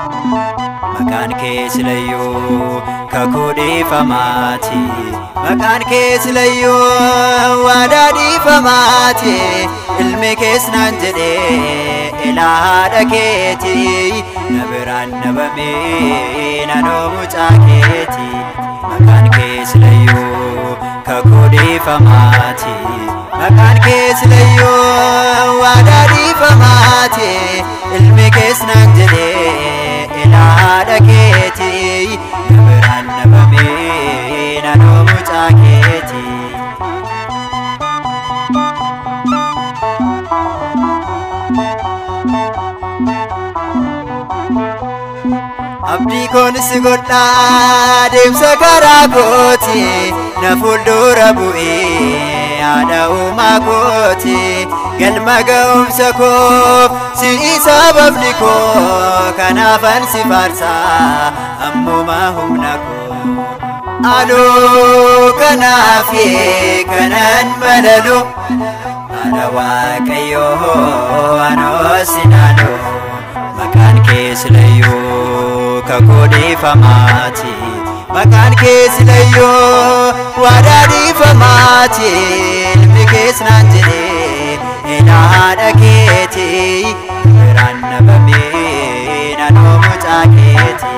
Maqaan kee silayyuu kakuu dhiifamaati. Maqaan kee silayyuu waadaa dhiifamaati. Ilmi kees naan jedhee ilaa haadha keeti. Na biraan dhabamee nanoo mucaa keeti. Maqaan kee silayyuu kakuu dhiifamaati. Maqaan kee silayyuu waadaa dhiifamaati. Ilmi kees naan jedhee ilaa haadha keeti. Na biraan dhabamee nanoo mucaa keeti. Abdii koon si godhaa deemsa karaa kooti. Na fuuldura bu'ee haadha uumaa kooti. Galma ga'umsa koof si'i sababni koo, kanaafan si faarsaa ammuma humna koo. Anuu kanaafi kanan balalu, haadha Waaqayyoo anoo sinaalu. Maqaan kee silayyuu kakuu dhiifamaati. Maqaan kee silayyuu waadaa dhiifamaati. Ilmi kees naan jedhee ilaa haadha keeti. Biraan dhabamee nanoo mucaa keeti.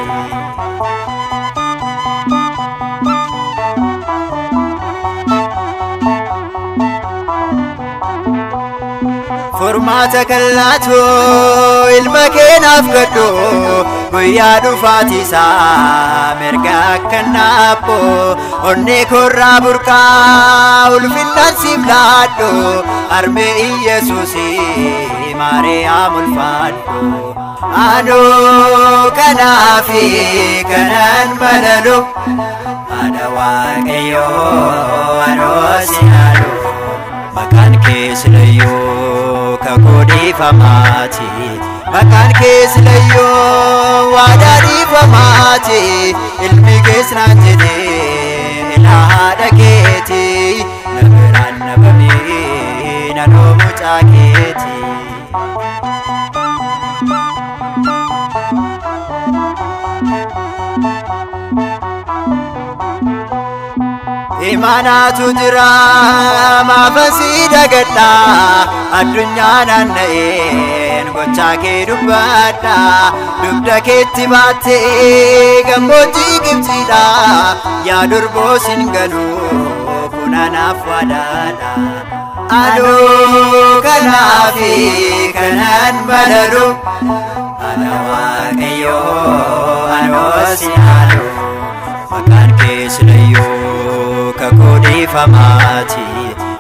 Furmaata kallaatu ilma kee naaf gadhu, guyyaa dhufaatiisaa mirga akka naapho. Onnee korraa burqaa ulfinnaan siif laadhu, harmee Iyesuusii Maariyaam ulfaadhu. Anuu kanaafi kanan balalu, haadha Waaqayyoo anoo sinaalu. Maqaan kee silayyuu kakuu dhiifamaati. Maqaan kee silayyuu waadaa dhiifamaati. Ilmi kees naan jedhee ilaa haadha keeti. Na biraan dhabamee nanoo mucaa keeti. Imaanaatu jira maafan si dagadha, addunyaa naanna'een gochaa kee dubbadha. Dugda keetti baattee gammoojjii Gibxiidha, yaa durboo sin ganuu kun anaaf waadaadha. Anuu kanaafi kanan balalu, haadha Waaqayyoo anoo sinaalu. Maqaan kee silayyuu kakuu dhiifamaati.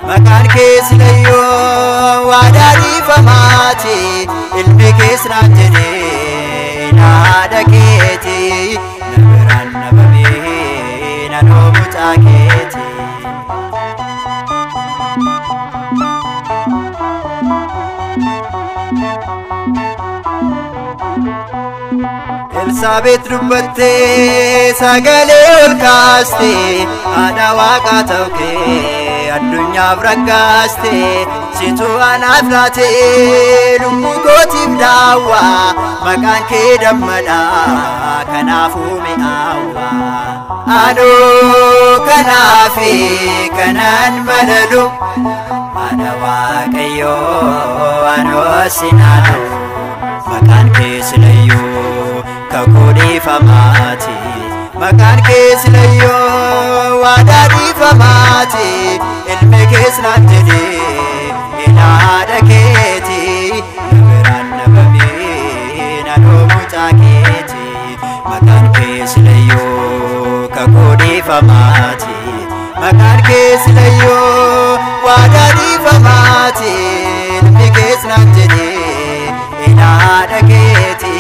Maqaan kee silayyuu waadaa dhiifamaati. Ilmi kees naan jedhee ilaa haadha keeti. Na biraan dhabamee nanoo mucaa keeti. Elsaabeet dubbattee sagalee ol kaaste, haadha waaqaa ta'u kee addunyaaf raggaaste. Situ anaaf laatee lubbuu kootiif daawwaa, maqaan kee dammadha kanaafuu mi'aawwa. Anuu kanaafi kanan balalu, haadha Waaqayyoo anoo sinaalu. Maqaan kee silayyuu kakuu dhiifamaati. Maqaan kee silayyuu waadaa dhiifamaati. Ilmi kees naan jedhee ilaa haadha keeti. Na biraan dhabamee nanoo mucaa keeti. Maqaan kee silayyuu kakuu dhiifamaati. Maqaan kee silayyuu waadaa dhiifamaati. Ilmi kees naan jedhee ilaa haadha keeti.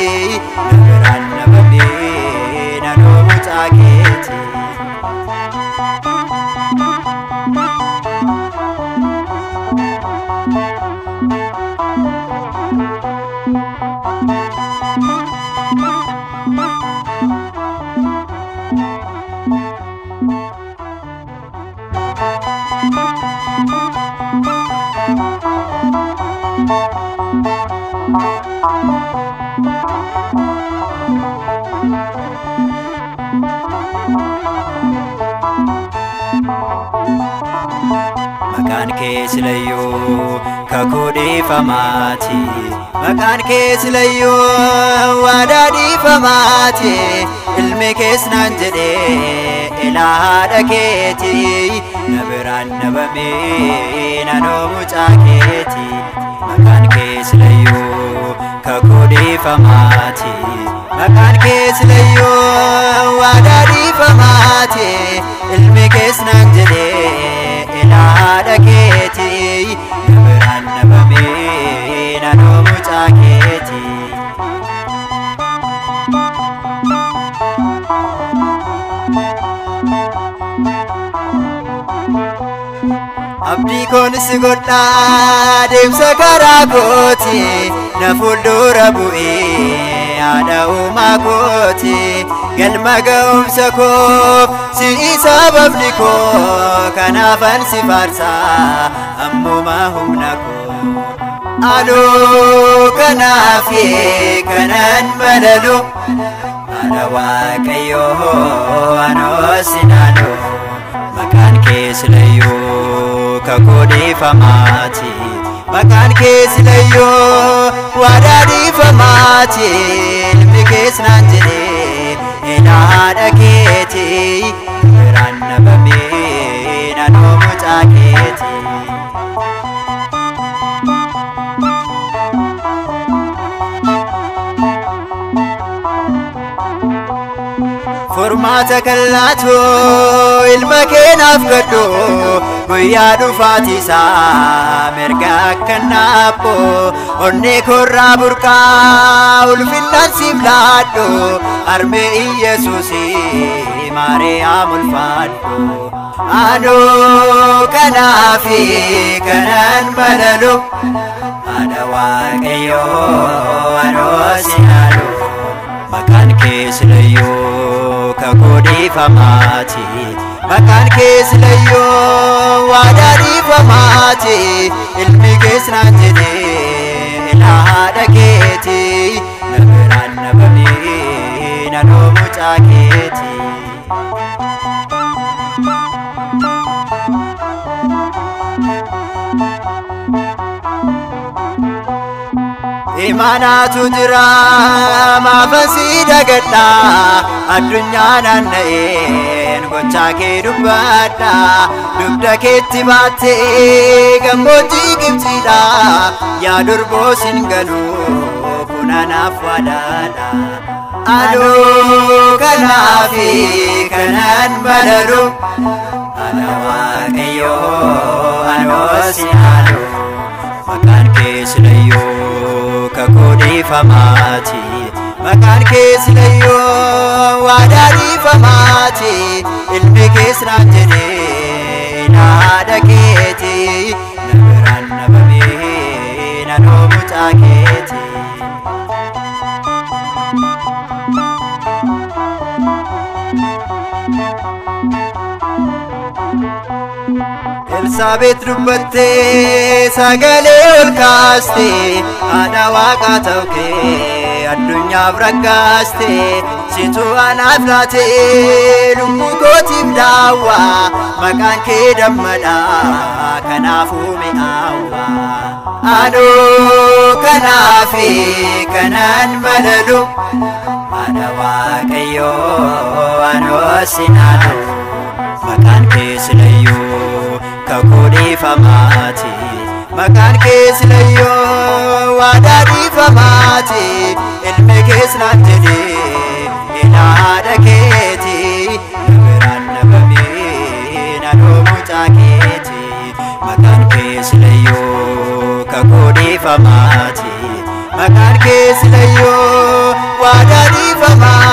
Na biraan dhabamee nanoo mucaa keeti. kee silayyuu kakuu dhiifamaati. Maqaan kee silayyuu waadaa dhiifamaati. Ilmi kees naan jedhee ilaa haadha keeti. Na biraan dhabamee naannoo mucaa keeti. Maqaan kee silayyuu kakuu dhiifamaati. Maqaan kee silayyuu waadaa dhiifamaati. Ilmi kees naan jedhee ilaa haadha keeti. Na biraan dhabamee naannoo mucaa keeti. Abdii koonis godhaa deemsa karaa kooti. Na fuuldura bu'ee haadha uumaa kooti. Galma ga'umsa koof si'i sababni koo. Kanaafan si faarsaa ammuma humna koo. Anoo kanaafi kanan madalu haadha Waaqayyoo anoo sinaalu. Maqaan kee silayyuu kakuu dhiifamaati. Maqaan kee silayyuu waadaa dhiifamaati. Ilmi kees naan jedhee ilaa haadha keeti. Biraan dhabamee naannoo mucaa keeti. Furmaata kallaatu ilma keenaaf gadhu guyyaa dhufaatiisaa mirga akka naapho onnee korraa burqaa ulfinnaan siif laadhu harmee Iyesuusii Maariyaam ulfaadhu. Anoo kanaafi kanan madalu haadha Waaqayyoo anoo sinaalu. Maqaan kee silayyuu kakuu dhiifamaati. Maqaan kee silayyuu waadaa dhiifamaati. Ilmi kees naan jedhee ilaa haadha keeti. Na biraan dhabamee naannoo mucaa keeti. Imaanaatu jira maafan si dagadha addunyaa naanna'een gochaa kee dubbadha dugda keetti baattee gammoojjii Gibxiidha yaa durboo sin ganuu kun anaaf waadaadha. Anoo kanaafi kanan madalu haadha Waaqayyoo anoo sinaalu. Maqaan kee silayyuu kakuu dhiifamaati. Maqaan kee silayyuu waadaa dhiifamaati. Ilmi kees naan jedhee ilaa haadha keeti. Na biraan dhabamee naannoo mucaa keeti. Elsaabeet dubbattee sagalee ol kaastee haadha waaqaa ta'uu kee addunyaaf raggaaste situ anaaf laatee lubbuu kootiif daawwaa maqaan kee dammadha kanaafuu mi'aawwa. Anoo kanaafi kanan madalu haadha Waaqayyoo anoo sinaalu. Maqaan kee silayyuu kakuu dhiifamaati. Maqaan kee silayyuu waadaa dhiifamaati. Ilmi kees naan jedhee ilaa haadha keeti. Na biraan dhabamee naannoo mucaa keeti. Maqaan kee silayyuu kakuu dhiifamaati. Maqaan kee silayyuu waadaa dhiifamaati.